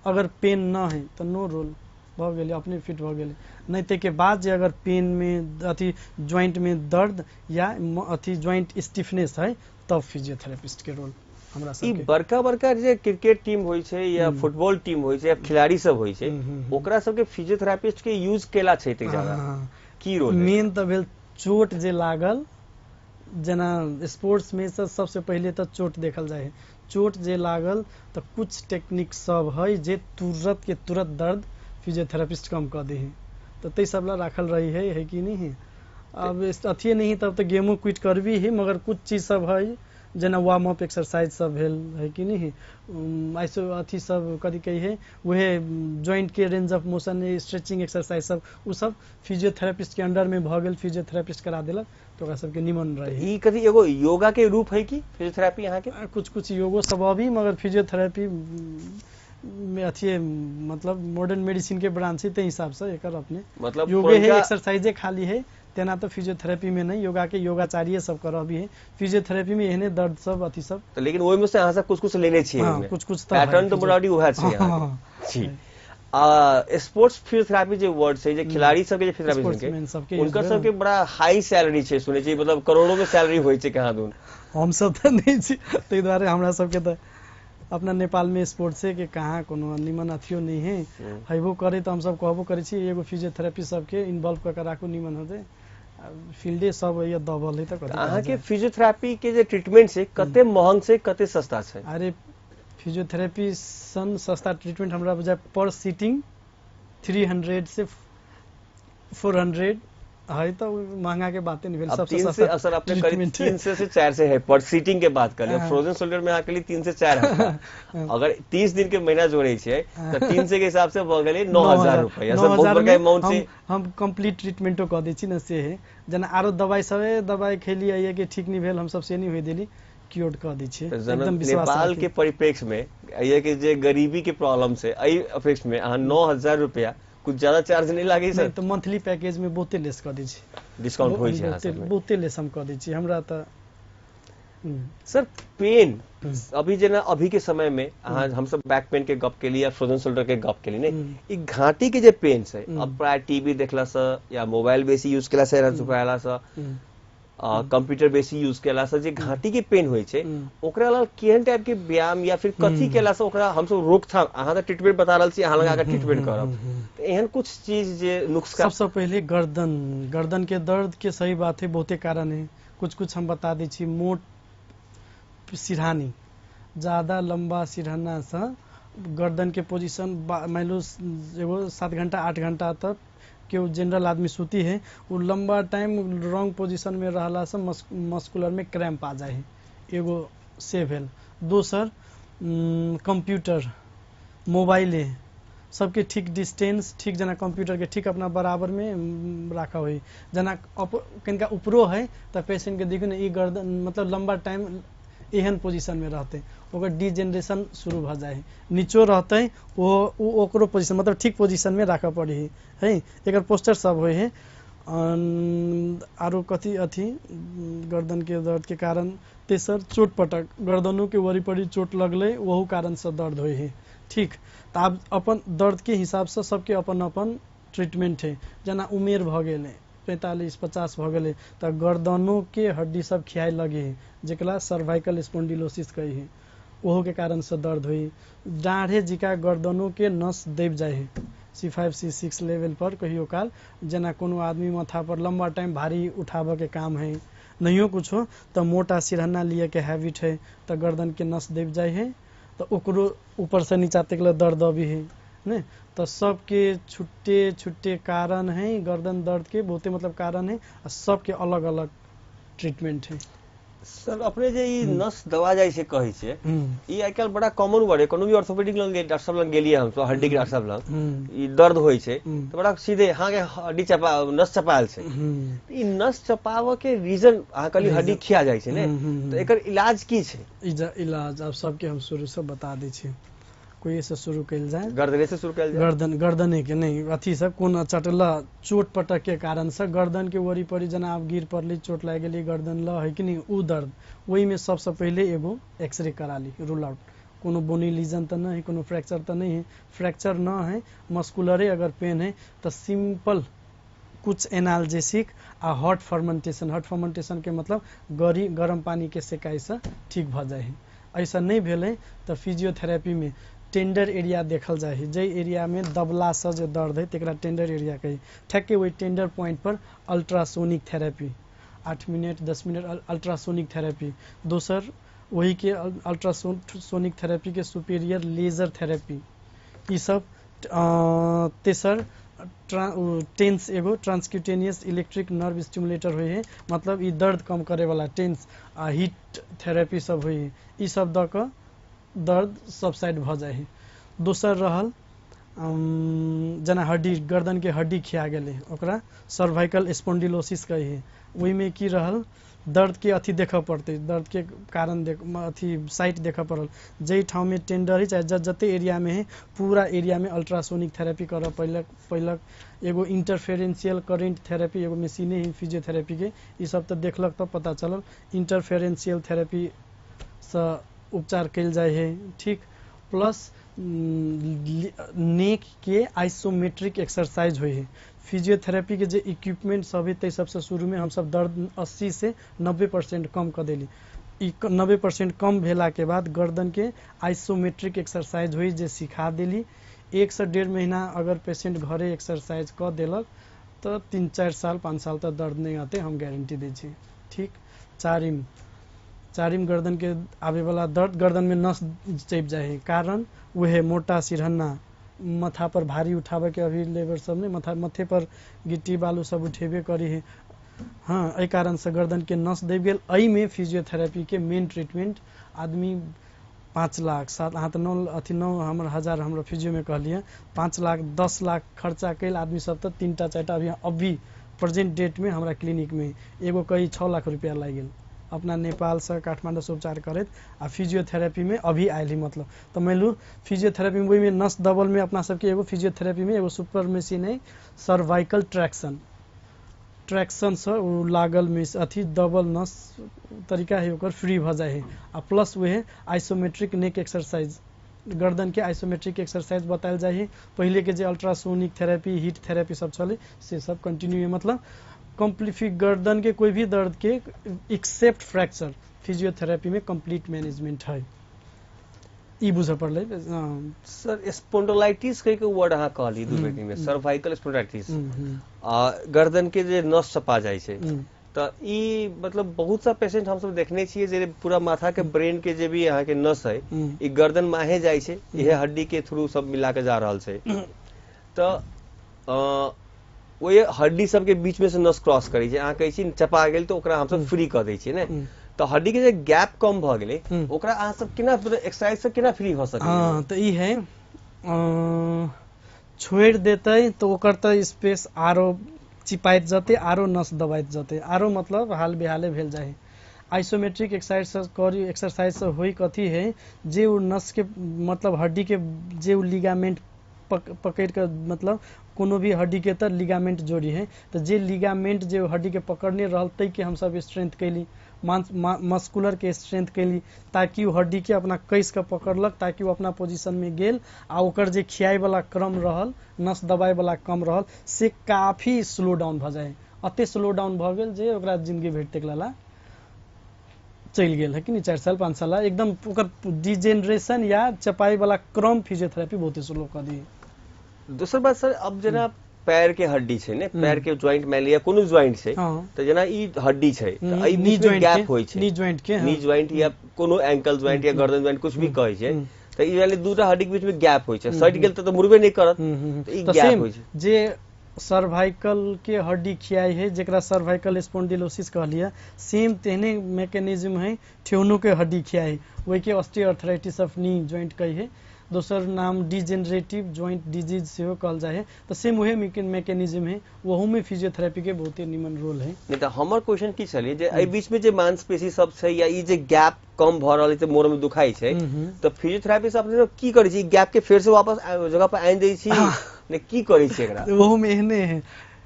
अगर पेन न है तऽ नो रोल भऽ गेलै, अपने फिट भऽ गेलै। नहीं ताहिके बाद जे अगर पेन में अथी ज्वाइंट में दर्द या अथी ज्वाइंट स्टिफनेस है तब फिजियोथेरेपिस्ट के रोल हमरा सबके। बड़का बड़का जे क्रिकेट टीम होइ छै या फुटबॉल टीम होइ छै या खिलाड़ी सब होइ छै, ओकरा सबके फिजियोथेरेपिस्ट के यूज केला छै एतेक ज्यादा, की रोल? मेन तऽ भेल चोट जे लागल जेना स्पोर्ट्समे से सबसे पहिले तऽ चोट देखल जाइ है, चोट जे लागल तऽ कुछ टेक्निक सब है जे तुरंत के तुरंत दर्द फिजियोथेरेपिस्ट कम कऽ दै है, तऽ ताहि सब ला राखल रही है कि नहीं है। अब अथिए नहीं तब तऽ गेमो क्विट करबी है, मगर कुछ चीज सब है जेना वार्म अप एक्सरसाइज सब भेल है कि नहीं, आइसो अथी सब कथी कहै है उहे ज्वाइंट के range of motion stretching exercise सब, उ सब फिजियोथेरेपिस्ट के अंडर में भऽ गेल, फिजियोथेरेपिस्ट करा देलक तऽ ओकरा सबके निमन रहे। ई कथी एगो योगा के रूप है कि फिजियोथेरेपी अहाँके? कुछ कुछ योगो सब अभी, मगर फिजियोथेरेपी में अथी मतलब मॉडर्न मेडिसिन के ब्रांच है, ताहि हिसाब से एकर अपने मतलब योगे है एक्सरसाइजे खाली है, तेना तो फिजियोथेरेपी में नहीं, योगा के योगाचार्य सब करबी है, फिजियोथेरेपी में एहने दर्द सब अथी सब। तो लेकिन ओहिमे से अहाँ सब कुछ कुछ लेने छियै, हाँ, कुछ कुछ पैटर्न तो मोटामोटी उएह छै अहाँके। जी स्पोर्ट्स फिजियोथेरेपी जे वर्ड छै, जे खिलाड़ी सबके जे फिजियोथेरेपी छै हुनकर सबके बड़ा हाई सैलरी छै, सुनै छी मतलब करोड़ों में सैलरी होइ छै कहाँ दून। हम सब तऽ नहि छी, ताहि दुआरे हमरा सबके तऽ अपना नेपाल में स्पोर्ट्से के कहाँ कोनो निमन अथियो नहीं है, हेबो करे तऽ हमसब कहबो करै छी एगो फिजियोथेरेपी सबके इन्वॉल्व कऽ के राखू निमन होतै, फील्डे सब ये दबल है। तऽ अहाँके फिजियोथेरेपी के जे ट्रीटमेंट छै कते महंग छै कते सस्ता छै? अरे फिजियोथेरेपी सन सस्ता ट्रीटमेंट हमरा बुझाय पर सीटिंग 300 से 400 है, तो महंगा के बातें नहीं भेल, सबसे सस्ता असर अपने करीब 300 से 400 है पर सीटिंग के बात कर, फ्रोजन शोल्डर में अहाँके लिए 3 से 4 है, अगर 30 दिन के महीना जोड़े छियै तऽ 300 के हिसाब से भऽ गेलै 9000 रुपया, सब बहुत बड़का अमाउंट छै। हम कंप्लीट ट्रीटमेंटो कऽ दै छी ने, से है जेना आरो दवाई सब है, दवाई खेलियै कि ठीक नहीं भेल, हम सब से नहीं होइ देली, क्योर कऽ दै छियै एकदम विश्वास। नेपाल के परिप्रेक्ष्य में एहि के जे गरीबी के प्रॉब्लम छै, एहि अपेक्ष में अहाँ 9000 रुपया कुछ ज्यादा चार्ज नहीं लागे सर? तो मंथली पैकेज में बहुते लेस कऽ दै छी, डिस्काउंट होइ छै बहुते लेस हम कऽ दै छी हमरा। तऽ सर पेन अभी जेना अभी के समय में अहाँ हमसब बैक पेन के गप केली या फ्रोजन शोल्डर के गप केली, नहीं ई घाटी के जे पेन छै अब प्राय टीवी देखला से या मोबाइल बेसी यूज केला से, झुकायला से, कंप्यूटर बेसी यूज केला से जे घाटी के पेन होइ छै ओकरा लेल केहन टाइप के व्यायाम या फिर कथी केला से ओकरा हमसब रोकथाम, अहाँ तऽ ट्रीटमेंट बता रहल छी, अहाँ लग आके ट्रीटमेंट करब, तऽ एहन कुछ चीज जे नुस्खा? सबसे पहिले गर्दन, गर्दन के दर्द के सही बात है बहुते कारण है, कुछ कुछ हम बता दै छी। मोट सिरहानी, ज्यादा लंबा सिरहाना से गर्दन के पोजीशन मान लो एगो 7 घंटा 8 घंटा तक केओ जनरल आदमी सूती है, वो लंबा टाइम रॉन्ग पोजीशन में रहला से मस्कुलर में क्रैम्प आ जाए है, एगो से भेल। दोसर कंप्यूटर मोबाइले सबके ठीक डिस्टेंस, ठीक जेना कंप्यूटर के ठीक अपना बराबर में राखा हुई, जेना कनिका ऊपरो है तऽ पेशेंट के देखियौ ने ई गर्दन मतलब लंबा टाइम एहन पोजीशन में रहते ओकर डिजेनरेशन शुरू भऽ जाइ है, नीचो रहते वो ओकरो पोजीशन मतलब ठीक पोजीशन में राखऽ पड़े है, एकर पोस्टर सब होइ है। आरो कथी अथी गर्दन के दर्द के कारण तेसर चोट पटक, गर्दनों के वरी परी चोट लगलै ओहू कारण से दर्द होइ है। ठीक, तऽ आब अपन दर्द के हिसाब से सबके अपन अपन ट्रीटमेंट है, जेना उमेर भऽ गेलै 45-50 भऽ गेलै तऽ गर्दनों के हड्डी सब खियाए लगे है, जकरा सर्वाइकल स्पॉन्डिलोसिस कहै है, ओहो के कारण से दर्द होइ। डाढ़े जिका गर्दनों के नस दबि जाइ है C5 C6 level पर कहियो काल, जेना कोनो आदमी माथा पर लंबा टाइम भारी उठाबऽ के काम है, नहियो कुछो तऽ मोटा सिरहना लिए के हैबिट है तऽ गर्दन के नस दबि जाइ है, तऽ ओकरो ऊपर से नीचा तक ले दर्द अबै है ने। तऽ सबके छुट्टे छुट्टे कारण है गर्दन दर्द के, बहुते मतलब कारण है आ सबके अलग अलग ट्रीटमेंट है। सर अपने जे ई नस दबा जाइ छै कहै छै, ई आइ काल्हि बड़ा कॉमन वर्ड है, कोनो भी ऑर्थोपेडिक लग डॉक्टर साहब लग गेलियै हम सब, हड्डी के डॉक्टर साहब लग ई दर्द होइ छै तऽ बड़ा सीधे अहाँ के हड्डी चपा नस चपायल छै, ई नस चपाबऽ के रीजन अहाँ कहली हड्डी खिया जाइ छै ने, तऽ एकर इलाज की छै? इलाज आब सबके हम शुरू से बता दै छी, कोई से शुरू कयल जाय, गर्दने से शुरू कयल जाय, गर्दन गर्दने के नहीं अथी सब कोनो चटला चोट पटक के कारण से गर्दन के वरी परी जेना आब गिर पड़ली चोट लागि गेली गर्दन ल है कि नहीं उ दर्द, ओहिमे सबसे पहिले एगो एक्सरे करा ली, रूल आउट कोनो बोनी लीजन तऽ नहीं है, कोनो फ्रैक्चर तऽ नहीं है, फ्रैक्चर न है मस्कुलरे अगर पेन है तऽ सिंपल कुछ एनाल्जेसिक आ हॉट फर्मेंटेशन, हॉट फर्मेंटेशन के मतलब गरी गरम पानी के सेकाई से ठीक भऽ जाइ है। ऐसा नहीं भेलै तऽ फिजियोथेरेपी में टेंडर एरिया देखल जाइ है, जाहि एरिया में दबला से जे दर्द है तकरा टेंडर एरिया कही, ठेके ओहि टेंडर पॉइंट पर ultrasonic therapy 8 minute 10 minute ultrasonic therapy. दोसर वही के अल्ट्रासोनिक थेरेपी के सुपीरियर लेजर थेरेपी, ई सब। तेसर टेंस एगो ट्रांसक्यूटेनियस इलेक्ट्रिक नर्व स्टिमुलेटर होइ है, मतलब ई दर्द कम करे वाला टेंस आ हीट थेरेपी सब होइ है। ई सब दऽ कऽ दर्द सबसाइड भऽ जाइ है। दोसर रहल जेना हड्डी, गर्दन के हड्डी खिया गेलै, ओकरा सर्वाइकल स्पॉन्डिलोसिस कहै है। ओहिमे की रहल, दर्द के अथी देखऽ पड़तै, दर्द के कारण देख अथी साइट देखऽ पड़ल, जाहि ठाममे टेंडर है चाहे जते एरियामे है पूरा एरियामे अल्ट्रासोनिक थेरेपी करऽ पड़लक। एगो इंटरफेरेंशियल करेंट थेरेपी एगो मशीने है फिजियोथेरेपी के, ई सब तऽ देखलक तऽ पता चलल इंटरफेरेंशियल थेरेपी सँ उपचार कयल जाइ है, ठीक। प्लस नेक के आइसोमेट्रिक एक्सरसाइज होइ है। फिजियोथेरेपी के जे इक्विपमेंट सब है ताहि सबसँ शुरूमे हमसब दर्द 80 से 90% कम कऽ देली। ई 90% कम भेला के बाद गर्दन के आइसोमेट्रिक एक्सरसाइज होइ जे सिखा देली। 1 से 1.5 महीना अगर पेशेंट घरे एक्सरसाइज कऽ देलक तऽ 3-4 साल 5 साल तक दर्द नहि अतै, हम गारंटी दै छी, ठीक। चारिम गर्दन के आबे वाला दर्द, गर्दन में नस चपि जाइ है, कारण उहे मोटा सिरहन्ना, माथा पर भारी उठाबे के अभी लेबर सब ने माथे पर गिट्टी बालू सब उठेबे करी है, हाँ, एहि कारण से गर्दन के नस दबि गेल। एहिमे फिजियोथेरेपी के मेन ट्रीटमेंट आदमी 5 लाख 7 अहाँ तऽ 9 हमर हजार हमरा फिजियोमे कहलियै 5 लाख 10 लाख खर्चा कयल आदमी सब तऽ 3टा 4टा अभी प्रेजेंट डेट में हमरा क्लिनिक में एगो कही 6 लाख रुपया लागि गेल अपना नेपाल से काठमांडू से उपचार करैत, आ फिजियोथेरेपी में अभी आयल ही। मतलब तऽ मानि लू फिजियोथेरेपी में ओहिमे नस दबल में अपना सबके एगो फिजियोथेरेपी में एगो सुपर मशीन है सर्वाइकल ट्रैक्शन, ट्रैक्शन से ओ लागल में अथी दबल नस तरीका है ओकर फ्री भऽ जाइ है। आ प्लस उहे आइसोमेट्रिक नेक एक्सरसाइज, गर्दन के आइसोमेट्रिक एक्सरसाइज बतायल जाइ है। पहिले के जे अल्ट्रासोनिक थेरेपी हीट थेरेपी सब छलै से सब कंटिन्यू है। मतलब कम्प्लीट गर्दन के कोई भी दर्द के एक्सेप्ट फ्रैक्चर फिजियोथेरेपी में कंप्लीट मैनेजमेंट है, ई बुझऽ पड़लै। सर स्पॉन्डोलाइटिस कहि के वर्ड अहाँ कहली दू बेटी में, सर्वाइकल स्पॉन्डोलाइटिस आ गर्दन के जे नस चपा जाइ छै, तऽ ई मतलब बहुत सा पेशेंट हमसब देखने छियै जे पूरा माथा के ब्रेन के जे भी अहाँ के नस है ई गर्दन माहे जाइ छै, इहे हड्डी के थ्रू सब मिला के जा रहल छै, तऽ ओहि हड्डी सबके बीच में से नस क्रॉस करै छै। अहाँ कहै छी चपा गेल तऽ ओकरा हमसब फ्री कऽ दै छियै ने, तऽ हड्डी के जे गैप कम भऽ गेलै ओकरा अहाँ सब केना एक्सरसाइज से केना फ्री भऽ सकै? हाँ तऽ ई है छोड़ि देतै तऽ ओकर तऽ स्पेस आरो चिपाइत जेतै, आरो नस दबाइत जेतै, आरो मतलब हाल बेहाले भेल जाइ है। आइसोमेट्रिक एक्सरसाइज करी, एक्सरसाइज से होइ कथी है जे ओ नस के मतलब हड्डी के जे ओ लिगामेंट पकड़ के मतलब कोनो भी हड्डी के तऽ लिगामेंट जोड़ी है, तऽ जे लिगामेंट जे हड्डी के पकड़ने रहल ताहि के हमसब स्ट्रेंथ कैली, मस्कुलर के स्ट्रेंथ कैली, ताकि ओ हड्डी के अपना कस के पकड़लक, ताकि ओ अपना पोजिशन में गेल आ ओकर जे खियाइ वाला क्रम रहल, नस दबाइ वाला कम रहल, से काफी स्लो डाउन भऽ जाइ। अते स्लो डाउन भऽ गेल जे ओकरा जिंदगी भरि तक ला चलि गेल है कि नहीं, 4 साल 5 साल एकदम ओकर डिजेनरेशन या चपाई वाला क्रम फिजियोथेरेपी बहुते स्लो कऽ दी। दोसर बात सर, अब जेना पैर के हड्डी छै ने, पैर के ज्वाइंट मान लिअ कोनो ज्वाइंट छै, तऽ जेना ई हड्डी छै तऽ एहि बीच में गैप होइ छै, नी ज्वाइंट के, नी ज्वाइंट या कोनो एंकल ज्वाइंट या गर्दन ज्वाइंट कुछ भी कहै छै, तऽ ई वाले दूटा हड्डी के बीच में गैप होइ छै, सटि गेल तऽ मुड़बे नहि करत, तऽ ई गैप होइ छै। जे सर्वाइकल के हड्डी खियाई है जेकरा सर्वाइकल स्पॉन्डिलोसिस कहलियै, सेम तेहने मैकेनिज्म है ठेहुनो के हड्डी खियाई, ओहि के ऑस्टियोआर्थराइटिस ऑफ नी ज्वाइंट कहै है, दोसर नाम डिजेनरेटिव ज्वाइंट डिजीज सेहो कहल जाइ है। तऽ सेम उहे मैकेनिज्म है, ओहू में फिजियोथेरेपी के बहुते निमन रोल है। नहीं तऽ हमर क्वेश्चन की छलै जे एहि बीच में जे मांसपेशी सब छै या ई जे गैप कम भऽ रहल छै मोड़ में दुखाइ छै, तऽ फिजियोथेरेपी से अपने की करै छी? गैप के फेर से वापस जगह पर आनि दै छी ने की करै छी एकरा? ओहू में एहने है,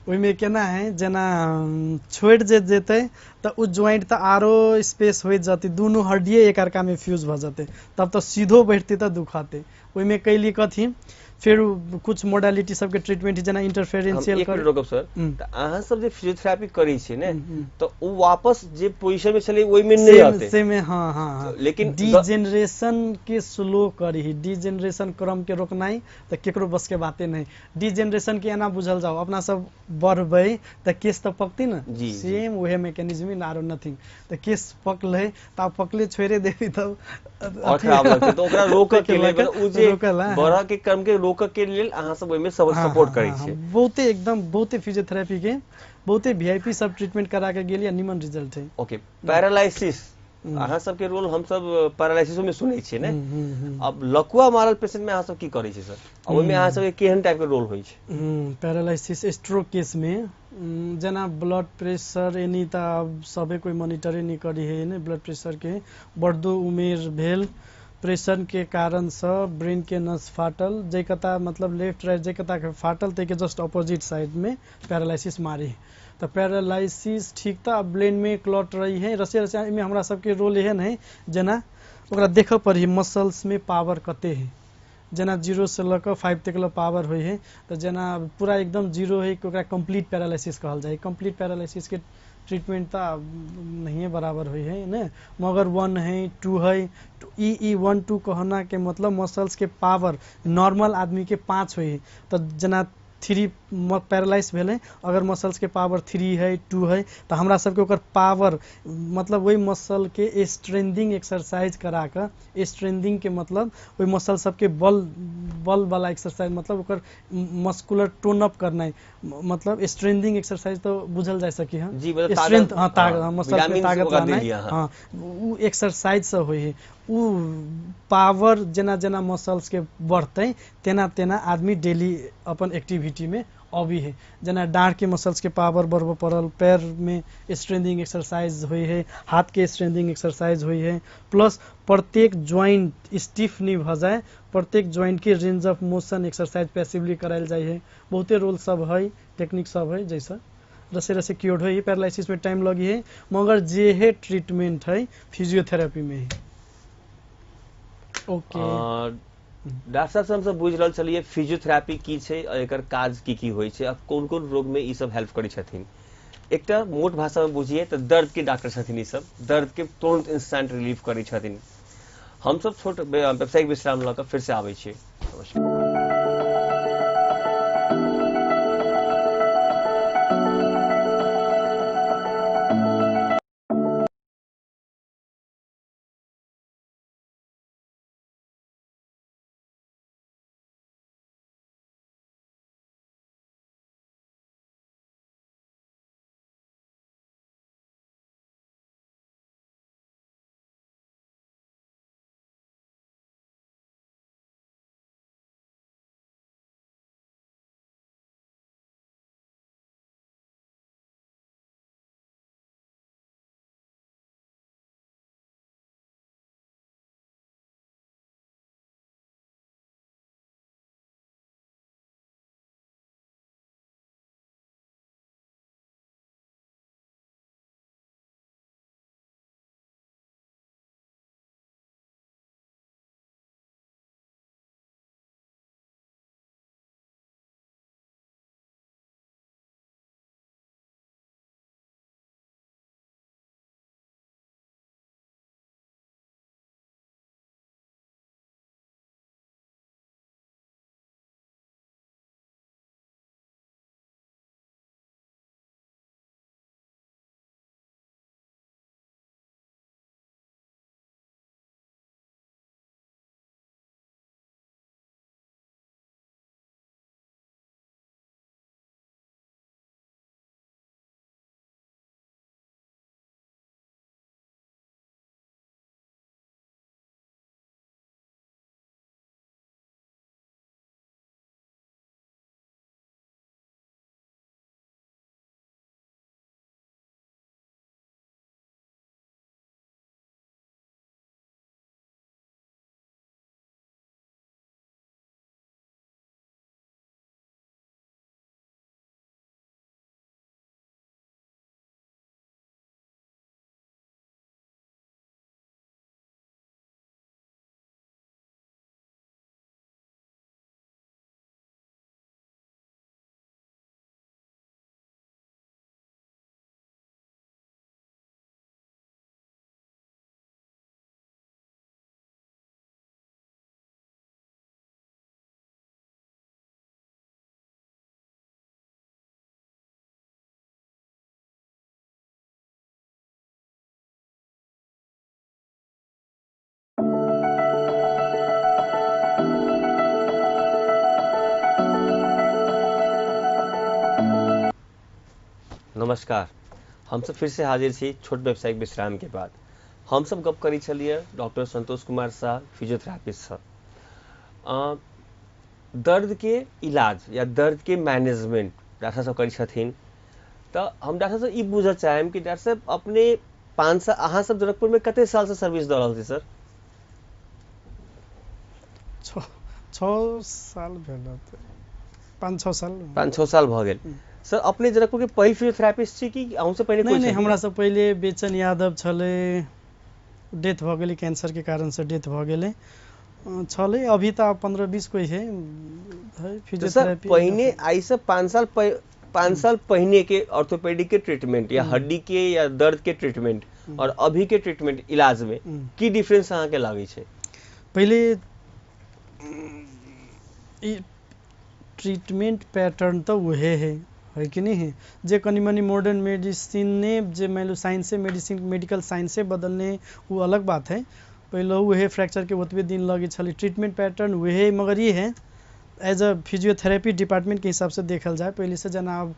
ओहिमे केना है जेना छोड़ि जे जेतै तऽ ओ ज्वाइंट तऽ आरो स्पेस होइत जेतै, दुनू हड्डिए एक अर्का में फ्यूज भऽ जेतै, तब तऽ सीधो बैठतै तऽ दुखातै। ओहिमे कैली कथी फेर कुछ मोडालिटी सबके ट्रीटमेंट जेना इंटरफेरेंशियल कर। रोकब सर, तऽ अहाँ सब जे फिजियोथेरेपी करै छी ने तऽ ओ वापस जे पोजीशन में छलै ओहि में नहि आते सेम। हां हां, लेकिन डिजेनरेशन के स्लो करही, डिजेनरेशन क्रम के रोकनाइ तऽ केकरो बस के बाते नहीं। डिजेनरेशन के एना बुझल जाओ, अपना सब बढ़बै तऽ केस तऽ पकती ने, सेम उहे मैकेनिज्म फिजियोथेरेपी में आरो नथिंग। तऽ केस पकलै तऽ आब पकले छोड़े देबी तब और खराब लगतै, तऽ ओकरा रोकऽ के लेल ताहिके मतलब उ जे रोकल, हाँ। बढ़ऽ के क्रम के रोकऽ के लेल अहाँ सब ओहिमे सब हाँ, सपोर्ट हाँ, करै हाँ, छियै। हाँ, बहुते एकदम बहुते फिजियोथेरेपी के बहुते वीआईपी सब ट्रीटमेंट करा के गेलियै, निमन रिजल्ट है। ओके, पैरालिसिस अहाँ सबके रोल हमसब पैरालिसिसो में सुनै छियै ने। अब लकुआ मारल पेशेंट में अहाँ सब की करै छियै सर? आ ओहिमे अहाँ सबके केहन टाइप के रोल होइ छै? पैरालिसिस स्ट्रोक केस में जेना ब्लड प्रेशर एनी तऽ आब सबे कोइ मॉनिटरे नहीं करी है ने ब्लड प्रेशर के, बढ़दो उमेर भेल प्रेशर के कारण से ब्रेन के नस फाटल, जे कता मतलब लेफ्ट राइट जे कता के फाटल ताहिके जस्ट अपोजिट साइड में पैरालिसिस मारी, तऽ पैरालिसिस ठीक तऽ आब ब्रेन में क्लॉट रही है रसे रसे। एहिमे हमरा सबके रोल एहन है जेना ओकरा देखऽ पड़ी मसल्स में पावर कते है, जेना 0 से लऽ कऽ 5 तक लऽ पावर होइ है, तऽ जेना पूरा एकदम 0 है कि ओकरा कम्प्लीट पैरालिसिस कहल जाइ है। कम्प्लीट पैरालिसिस के ट्रीटमेंट तऽ नहिए बराबर होइ है ने, मगर 1 है 2 है, ई ई 1 2 कहना के मतलब मसल्स के पावर नॉर्मल आदमी के 5 होइ है, तऽ जेना 3 पैरालाइज भेलै अगर मसल्स के पावर 3 है 2 है तऽ हमरा सबके ओकर पावर मतलब ओहि मसल के स्ट्रेंथिंग एक्सरसाइज करा कऽ, स्ट्रेंथिंग के मतलब ओहि मसल सबके बल बल वाला एक्सरसाइज मतलब ओकर मस्कुलर टोन अप करनाइ, मतलब स्ट्रेंथिंग एक्सरसाइज तऽ बुझल जा सकी है जी, मतलब स्ट्रेंथ, ताकत, हाँ, ताकत, हाँ, मसल में विटामिन ताकत ओकरा लानाइ, देलियै अहाँ। हाँ, उ एक्सरसाइज से होइ है। उ पावर जेना जेना मसल्स के बढ़तै तेना तेना आदमी डेली अपन एक्टिविटी में अबी है, जेना डाँड़ के मसल्स के पावर बढ़बऽ पड़ल, पैर में स्ट्रेंथिंग एक्सरसाइज होइ है, हाथ के स्ट्रेंथिंग एक्सरसाइज होइ है, प्लस प्रत्येक ज्वाइंट स्टिफ नहीं भऽ जाए, प्रत्येक ज्वाइंट के range of motion exercise passively करायल जाइ है। बहुते रोल सब है, टेक्निक सब है, जैसे रसे रसे क्योर होइ है। पैरालिसिस में टाइम लगी है मगर जे है ट्रीटमेंट है फिजियोथेरेपी में है। ओके, डॉक्टर साहब से हमसब बुझि रहल छलियै फिजियोथेरेपी की छै आ एकर काज की की होइ छै आ कोन कोन रोग में ई सब हेल्प करै छथिन। एकटा मोट भाषा में बुझिए तऽ दर्द के डॉक्टर छथिन ई सब, दर्द के तुरंत इंस्टेंट रिलीफ करै छथिन। हमसब छोट व्यावसायिक विश्राम लऽ कऽ फिर से आबै छियै। नमस्कार। नमस्कार, हमसब फिर से हाजिर छी छोट व्यावसायिक विश्राम के बाद। हमसब गप करै छलियै डॉक्टर संतोष कुमार शाह फिजियोथेरापिस्ट सँ। दर्द के इलाज या दर्द के मैनेजमेंट डॉक्टर साहब करै छथिन। तऽ हम डॉक्टर साहब ई बुझऽ चाहब कि डॉक्टर साहब अपने 5 साल अहाँ सब जनकपुर में कते साल से सर्विस दऽ रहल छी सर? 6 साल भेल होतै, 5-6 साल। 5-6 साल भऽ गेल। सर अपने जनकपुर के पहिल फिजियोथेरापिस्ट छी कि अहूँ से पहिले नहीं कोई नहीं, छलै? हमरा से पहिले बेचन यादव छलै, डेथ भऽ गेलै, कैंसर के कारण से डेथ भऽ गेलै। छलै, अभी तऽ 15-20 कोई है, है तो सर फिजियोथेरेपी। पहिने आइ से 5 साल पहिने के ऑर्थोपेडिक के ट्रीटमेंट या हड्डी के या दर्द के ट्रीटमेंट और अभी के ट्रीटमेंट इलाज में की डिफरेंस अहाँ के लागै छै? पहिले ई ट्रीटमेंट पैटर्न तऽ उहे है, है कि नहीं है? जे कनि मनि मॉडर्न मेडिसिन ने जे मान लो साइंसे मेडिसिन मेडिकल साइंसे बदलने वो अलग बात है। पहले उहे फ्रैक्चर के ओतबे दिन लगे छलै, ट्रीटमेंट पैटर्न उहे, मगर ई है एज अ फिजियोथेरेपी डिपार्टमेंट के हिसाब से देखल जाय पहले से जेना आब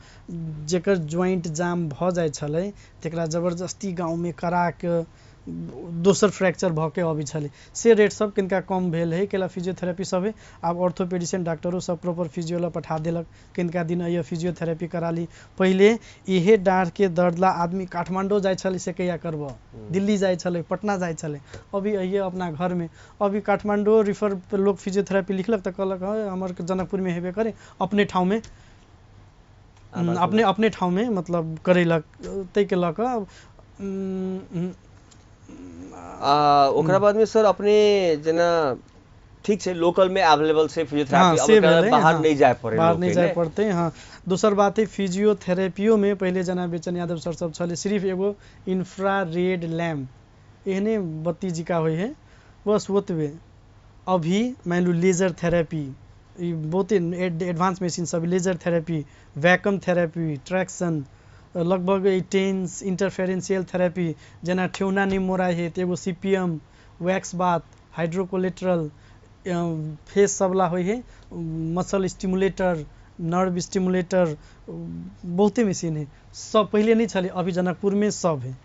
जेकर ज्वाइंट जाम भऽ जाइ छलै तकरा जबरदस्ती गाँवमे करा के दोसर फ्रैक्चर भऽ के अबै छलै, से रेट सब कनिका कम भेल है। कैला फिजियोथेरेपी सब है, आब ऑर्थोपेडिशियन डॉक्टरो सब प्रॉपर फिजियो ला पठा देलक, कनिका दिन अइयो फिजियोथेरेपी करा ली। पहिले इहे डाँढ़ के दर्द ला आदमी काठमांडू जाइ छलै से कहिया करबऽ, दिल्ली जाइ छलै, पटना जाइ छलै, अभी अइये अपना घर में। अभी काठमांडू रिफर लोग फिजियोथेरेपी लिखलक तऽ कहलक हँ हमर जनकपुर में हेबे करे, अपने ठाउँ में, अपने अपने ठाउँ में मतलब करेलक। ताहिके लऽ कऽ ओकरा बाद में सर अपने जेना ठीक छै लोकल में अवेलेबल छै फिजियोथेरेपी, से अब एकरा भेलै, बाहर हाँ, नहीं जाय पड़े, बाहर लोकके, नहीं जाय ने? पड़तै। हाँ, दोसर बात है फिजियोथेरेपियो में पहिले जेना बेचन यादव सर सब छलै, सिर्फ एगो इंफ्रारेड लैम्प एहने बत्ती जिका होइ है, बस ओतबे। अभी मान लू लेजर थेरेपी, ई बहुते एडवांस मशीन सब, laser therapy, vacuum therapy, traction, लगभग ई टेंस इंटरफेरेंशियल थेरेपी, जेना ठेहुना नहि मोड़ाइ है तऽ एगो CPM, wax bath, hydrocollator, face सबला होइ है, मसल स्टिमुलेटर, नर्व स्टिमुलेटर, बहुते मशीन है सब। पहिले नहि छलै, अभी जनकपुर में सब है।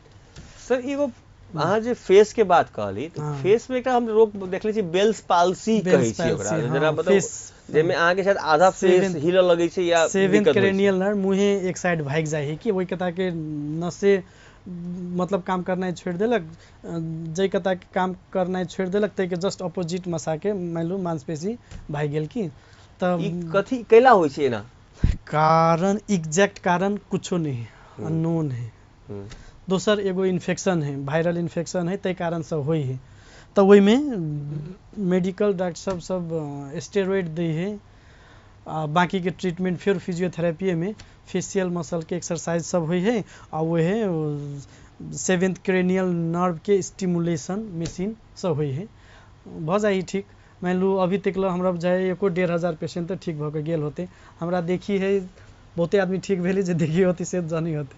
सर एगो अहाँ जे फेस के बात कहली तऽ फेस में एकटा हम रोग देखले छी बेल्स पाल्सी कहै छी ओकरा, जेना मतलब जाहिमे अहाँके शायद आधा फेस हिलऽ लगै छै या सेवेंथ क्रेनियल नर्व मुँहे एक साइड भागि जाइ है कि ओहि कता के नसे मतलब काम करनाइ छोड़ि देलक, जाहि कता के काम करनाइ छोड़ि देलक ताहिके जस्ट अपोजिट मसाके मान लू मांसपेशी भागि गेल की। तऽ ई कथी कैला होइ छै एना? कारण एग्जैक्ट कारण कुछो नहीं है, अननोन है। दोसर एगो इन्फेक्शन है, वायरल इन्फेक्शन है, ताहि कारण से होइ है। तऽ ओहिमे मेडिकल डॉक्टर सब सब स्टेरॉइड दै है, आ बाकी के ट्रीटमेंट फिर फिजियोथेरेपी में फेशियल मसल के एक्सरसाइज सब होइ है, आ वहे सेवेंथ क्रेनियल नर्व के स्टिमुलेशन मशीन सब होइ है, भऽ जाइ ठीक। मान लू अभी तक ला हमरा बुझाइ एको 1500 पेशेंट तऽ ठीक भऽ के गेल होतै। हमरा देखी है बहुते आदमी ठीक भेलै, जे देखी होतै से जानी होतै,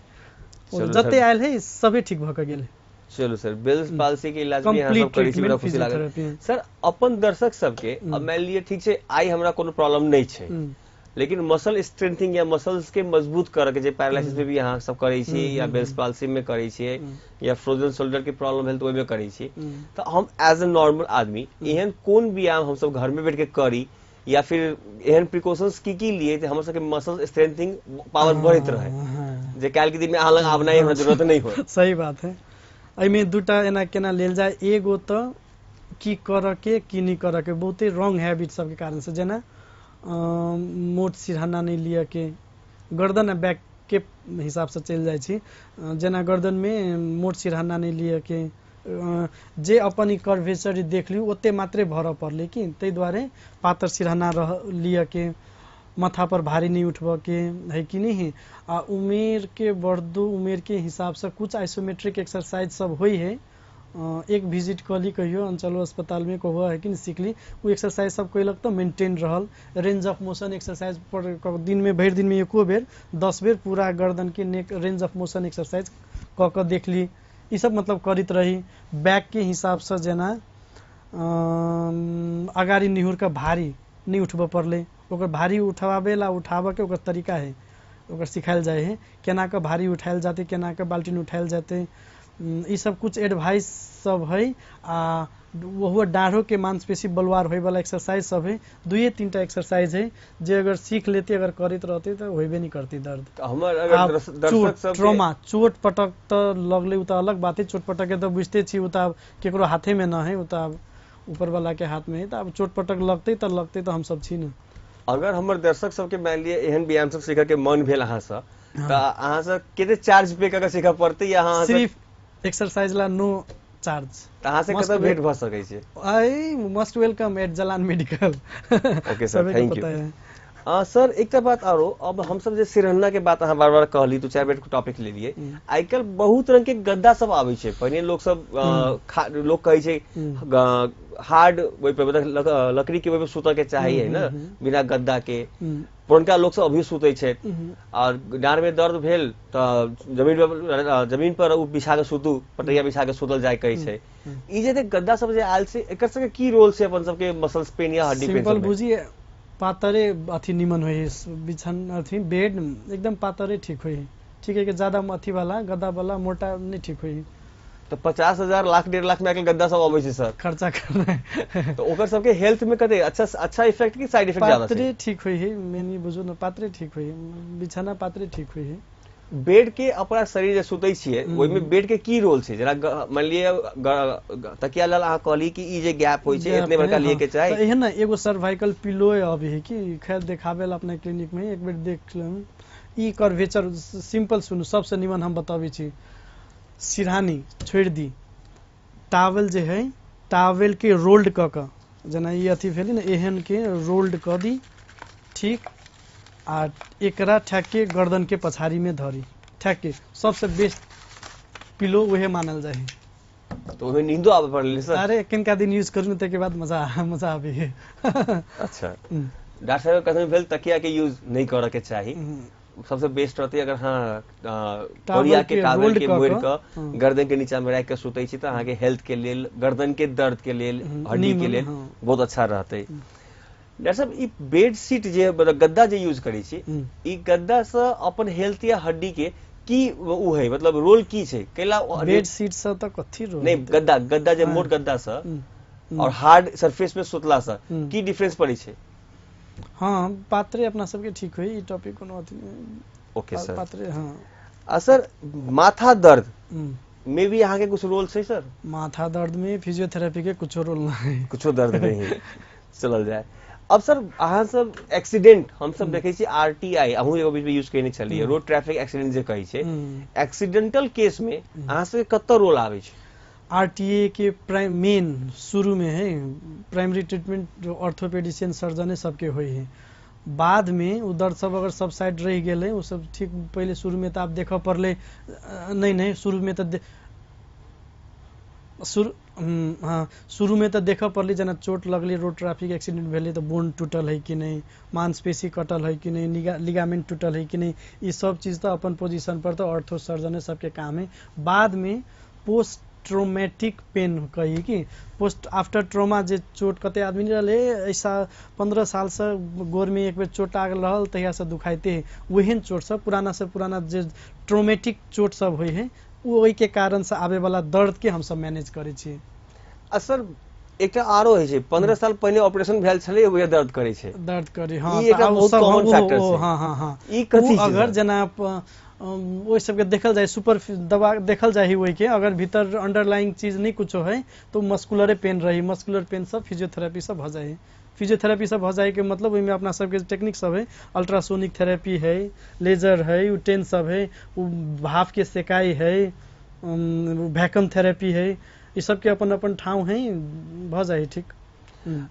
जते आयल है सबे ठीक भऽ के गेल। चलू सर, बेल्स पाल्सी के इलाज भी अहाँ सब करै छी, बड़ा खुशी लागल। सर अपन दर्शक सबके अब मान लिअ ठीक छै आइ हमरा कोनो प्रॉब्लम नहीं छै, लेकिन मसल स्ट्रेंथनिंग या मसल्स के मजबूत करऽ के जे पैरालिसिस में भी अहाँ सब करै छी या बेल्स पाल्सी में करै छियै या फ्रोजन शोल्डर के प्रॉब्लम भेल तऽ ओहिमे करै छी, तऽ हम एज ए नॉर्मल आदमी एहन कोन व्यायाम हम सब घर में बैठ के करी या फिर एहन प्रिकॉशंस की की लिए जे हमर सबके मसल स्ट्रेंथनिंग पावर बढ़ैत रहे, जे काल्हि के दिन में अहाँ लग आबनाइ हमरा जरूरत नहीं हो। सही बात है। एहिमे दूटा एना केना लेल जाय, एगो तऽ की करऽ के की नहीं करऽ के, बहुते रॉन्ग हैबिट सबके कारण से, जेना मोट सिरहाना नहीं लिअ के, गर्दन आ बैक के हिसाब से चलि जाइ छी, जेना गर्दन में मोट सिरहाना नहीं लिअ के, जे अपन ई कर्वेचर देख लियौ ओते मात्रे भरऽ पड़लै कि, ताहि दुआरे पातर सिरहाना रह लिअ के, माथा पर भारी नहीं उठबऽ के है कि नहीं है। आ उमेर के बढ़दो उमेर के हिसाब से कुछ आइसोमेट्रिक एक्सरसाइज सब होइ है, एक विजिट कऽ ली कहियो अंचलो अस्पताल में कहो है कि नहीं सीखली, ओ एक्सरसाइज सब कैलक तऽ मेंटेन रहल। रेंज ऑफ मोशन एक्सरसाइज पर दिन में भरि दिन में एको बेर 10 बेर पूरा गर्दन के neck range of motion exercise कऽ के देखली, ई सब मतलब करैत रही। बैक के हिसाब से जेना अगाडि निहुर के भारी नहीं उठबऽ पड़लै, ओकर भारी उठाबे ला उठाबऽ के ओकर तरीका है, ओकर सिखायल जाइ है केना कऽ भारी उठायल जेतै, केना कऽ बाल्टीन उठायल जेतै, ई सब कुछ एडवाइस सब है। आ ओहो डाढ़ो के मांसपेशी बलवार होय वाला एक्सरसाइज सब है, 2-3 टा एक्सरसाइज है जे अगर सीख लेते, अगर करैत रहते तऽ होबे नहीं करती दर्द। हमर अगर दर्शक सब ट्रॉमा चोट पटक तऽ लगले उ तऽ अलग बात है, चोट पटक के तऽ बुझते छी उ तऽ आब केकरो हाथे में न है, उ तऽ आब ऊपर वाला के हाथ में है, तऽ आब चोट पटक लगते तऽ लगते, तऽ हम सब छी न। अगर हमर दर्शक सबके मान लिअ एहन व्यायाम सब सीखऽ के मन भेल अहाँ से, तऽ अहाँ से कते चार्ज पे कऽ सीखऽ पड़तै या अहाँ सिर्फ एक्सरसाइज ला नो चार्ज? तऽ अहाँ से कतऽ भेंट भऽ सकै छै? I most welcome at Jalan medical. Okay sir, thank you. Sir एकटा बात आरो, अब हमसब जे सिरहना के बात अहाँ बार बार कहली, 2-4 बेर टॉपिक लेलिए, आइ काल्हि बहुत रंग के गद्दा सब आबै छै। पहिने लोक सब लोक कहै छै हार्ड ओहि पर मतलब लकड़ी के ओहि पर सुतऽ के चाही है ना, बिना गद्दा के। पुरनका लोक सब अभी सुतै छै, और डाँड़ में दर्द भेल तऽ जमीन पर उ बिछा के सुतू, पटैया बिछा के सुतल जाय कहै छै। ई जे गद्दा सब जे आयल छै, एकर सबके की रोल छै अपन सबके मसल्स पेन या हड्डी पेन? सिंपल बुझिए पातरे अथी निमन होइ बिछन, अथी बेड एकदम पातरे ठीक होइ, ठीक है कि ज्यादा अथी वाला गद्दा वाला मोटा नहीं ठीक होइ। तो 50,000 लाख 1.5 लाख में आके गद्दा सब आबै छै सर, खर्चा करना है। तो ओकर सबके हेल्थ में कते अच्छा अच्छा इफेक्ट की साइड इफेक्ट ज्यादा छै? पातरे ठीक होइ है, मेनी बुझू न पातरे ठीक होइ है, बिछाना पातरे ठीक होइ है। बेड के अपना शरीर जे सुतै छियै ओहिमे बेड के की रोल छै? जेना मान लिअ तकिया लेल अहाँ कहली कि ई जे गैप होइ छै इतने बड़का लिए के चाही, तऽ एहन ने एगो सर्वाइकल पिलो अबै है कि खैर देखाबे ला अपना क्लिनिक में एक बेर देख लेम। ई कर्वेचर सिंपल सुनू, सबसे निमन हम बताबै छी, सिरहानी छोड़ि दी, टावल जे है टावल के रोल्ड कऽ कऽ, जेना ई अथी भेलै ने एहन के रोल्ड कऽ दी, ठीक, आ एकरा ठैक के गर्दन के पछाड़ी में धरी, ठैक के सबसे बेस्ट पिलो उहे मानल जाइ है। तो ओहिमे नींदो आबे पड़लै सर? अरे किनका दिन यूज करू ताहिके बाद मजा मजा आबे है। अच्छा, डॉक्टर साहब कथन भेल तकिया के यूज नहीं करऽ के चाही, सबसे बेस्ट रहतै अगर हाँ तौलिया के टावल के मोड़ कऽ गर्दन के नीचा में राखि के सुतै छी तऽ अहाँके हेल्थ के लेल, गर्दन के दर्द के लेल, हड्डी के लेल बहुत अच्छा रहतै। डॉक्टर साहब ई बेड शीट जे मतलब गद्दा जे यूज करै छी, ई गद्दा से अपन हेल्थ या हड्डी के की उ है, मतलब रोल की छै? कैला बेड शीट से तऽ कथी रोल? नहीं, गद्दा गद्दा जे मोट गद्दा से और हार्ड सरफेस में सुतला से की डिफरेंस पड़ै छै? हाँ पात्रे अपना सबके ठीक होई, ई टॉपिक कोनो अथी नहीं। ओके सर, पात्रे हाँ। आ सर माथा दर्द में भी अहाँ के कुछ रोल छै सर? माथा दर्द में फिजियोथेरेपी के कुछो रोल नहीं, कुछो दर्द नहीं, चलल जाए। अब सर अहाँ सब एक्सीडेंट हम सब देखै छी आरटीआई अहूँ एगो बीच में यूज केने छलियै, रोड ट्रैफिक एक्सीडेंट जे कहै छै, एक्सीडेंटल केस में अहाँ सबके कतऽ रोल आबै छै? आरटीए के प्राइम मेन शुरू में है प्राइमरी ट्रीटमेंट जो ऑर्थोपेडिशियन सर्जन सबके होइ है, बाद में उ दर्द सब अगर सब साइड रह गेलै उ सब ठीक, पहले शुरू में तो आप देखऽ पड़लै नहीं नहीं शुरू में तो हाँ शुरू में तो देखऽ पड़लै जेना चोट लगलै रोड ट्रैफिक एक्सीडेंट भेलै तऽ बोन टूटल है कि नहीं, मांसपेशी कटल है कि नहीं, लिगामेंट टूटल है कि नहीं, ई सब चीज तो अपन पोजीशन पर तो ऑर्थो सर्जन सबके काम है। बाद में पोस्ट ट्रोमेटिक पेन कही कि पोस्ट आफ्टर ट्रोमा जे चोट कते आदमी रहले ऐसा 15 साल से गोर में एक बेर चोट आगल रहल तहिया से दुखाइते है, ओहन चोट सब पुराना से पुराना जे ट्रोमेटिक चोट सब होइ है ओहि के कारण से आबे वाला दर्द के हम सब मैनेज करै छी। आ सर एकटा आरो होइ छै 15 साल पहिने ऑपरेशन भेल छलै ओहे दर्द करै छै, दर्द करै, हाँ ई एकटा बहुत कॉमन फैक्टर छै। हाँ हाँ हाँ, ई कथी छै? अगर जेना ओहि सबके देखल जाय सुपर दवा देखल जाय ओहि के अगर भीतर अंडरलाइंग चीज नहीं कुछो है तो मस्कुलरे पेन रही, मस्कुलर पेन सब फिजियोथेरेपी सब भऽ जाय। फिजियोथेरेपी सब भऽ जाय के मतलब ओहिमे अपना सबके टेक्निक सब है, अल्ट्रासोनिक थेरेपी है, लेजर है, उ टेन सब है, उ भाप के सेकाई है, वैक्यूम थेरेपी है, ई सबके अपन अपन ठाव है, भऽ जाय ठीक।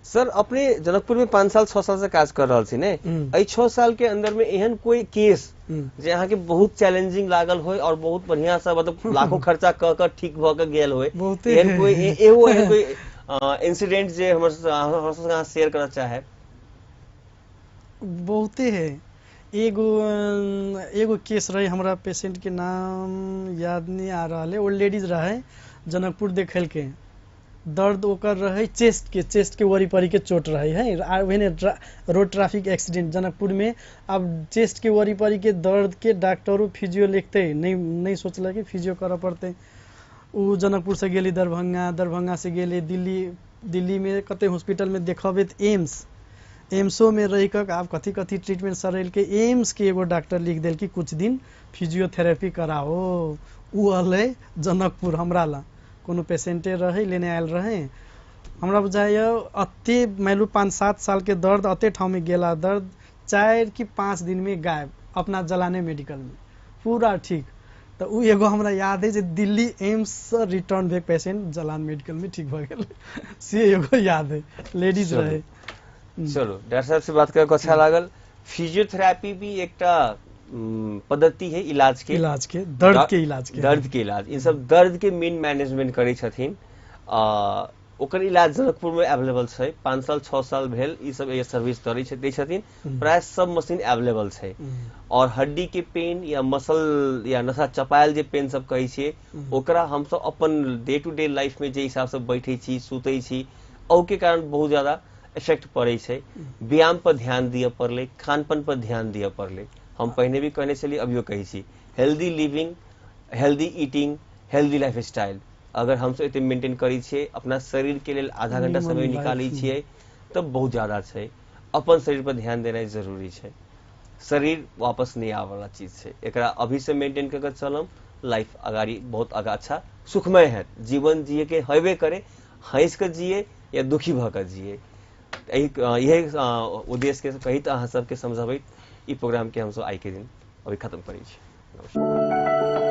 सर अपने जनकपुर में 5 साल 6 साल से काज कर रहल छी ने, एहि 6 साल के अंदर में एहन कोई केस जे अहाँ के बहुत चैलेंजिंग लागल होय और बहुत बढ़िया से मतलब लाखों खर्चा क के ठीक भ के गेल होय, एहन कोई एगो एहन कोई इंसिडेंट जे हमर संग अहाँ शेयर करऽ चाहे? बहुते है। एगो एगो केस रहे, हमरा पेशेंट के नाम याद नहीं आ रहा है, वो लेडीज रहे, जनकपुर देखल के, दर्द ओकर रहै चेस्ट के वरी परी के चोट रहै है, आ ओहने रोड ट्रैफिक एक्सीडेंट जनकपुर में। आब चेस्ट के वरी परी के दर्द के डॉक्टरो फिजियो लिखते नहीं, नहीं सोचलक कि फिजियो करऽ पड़तै। उ जनकपुर से गेली दरभंगा, दरभंगा से गेली दिल्ली, दिल्ली में कते हॉस्पिटल में देखबैत एम्स, एम्सो में रहि कऽ आब कथी कथी ट्रीटमेंट सरेलकै। एम्स के एगो डॉक्टर लिख देलकी कुछ दिन फिजियोथेरेपी कराओ। उ अलै जनकपुर हमरा ला, कोनो पेशेंटे रहै लेने आयल रहै। हमरा बुझाइए अते मानि लू 5-7 साल के दर्द अते ठाउँ गेला दर्द 4 कि 5 दिन में गायब, अपना जलाने मेडिकल में पूरा ठीक। तऽ उ एगो हमरा याद है जे दिल्ली एम्स से रिटर्न भेल पेशेंट जलान मेडिकल में ठीक भऽ गेल, से एगो याद है, लेडीज रहे। चलू डॉक्टर साहब से बात करके अच्छा लागल। फिजियोथेरेपी भी एकटा पद्धति है इलाज के, इलाज के, दर्द के इलाज के, दर्द के इलाज। इन सब दर्द के मेन मैनेजमेंट करै छथिन। ओकर इलाज जनकपुर में अवेलेबल छै, 5 साल 6 साल भेल ई सब ये सर्विस करै छै, दै छथिन। प्राय सब मशीन अवेलेबल छै। और हड्डी के पेन या मसल या नसा चपायल जे पेन सब कहै छियै, ओकरा हमसब अपन डे टू डे लाइफ में जे हिसाब से बैठै छी सुतै छी ओके कारण बहुत ज्यादा इफेक्ट पड़ै छै। व्यायाम पर ध्यान दिअ पड़लै, खानपान पर ध्यान दिअ पड़लै। हम पहिने भी कहने छलियै, अभियो कहै छी, healthy living, healthy eating, healthy life style अगर हमसब एते मेंटेन करै छियै, अपना शरीर के लेल आधा घंटा समय निकालै छियै तब बहुत ज्यादा छै। अपन शरीर पर ध्यान देनाइ जरूरी छै। शरीर वापस नहीं आवे वाला चीज छै, एकरा अभी से मेंटेन करके चलम, लाइफ अगाड़ी बहुत आगा अच्छा सुखमय है। जीवन जिए के हेबे करे, हंस के जिए या दुखी भऽ के जिए, यही उद्देश्य के कहित अहाँ सबके समझाबैत ई प्रोग्राम के हमसब आइ के दिन अभी खत्म करै छी। नमस्कार।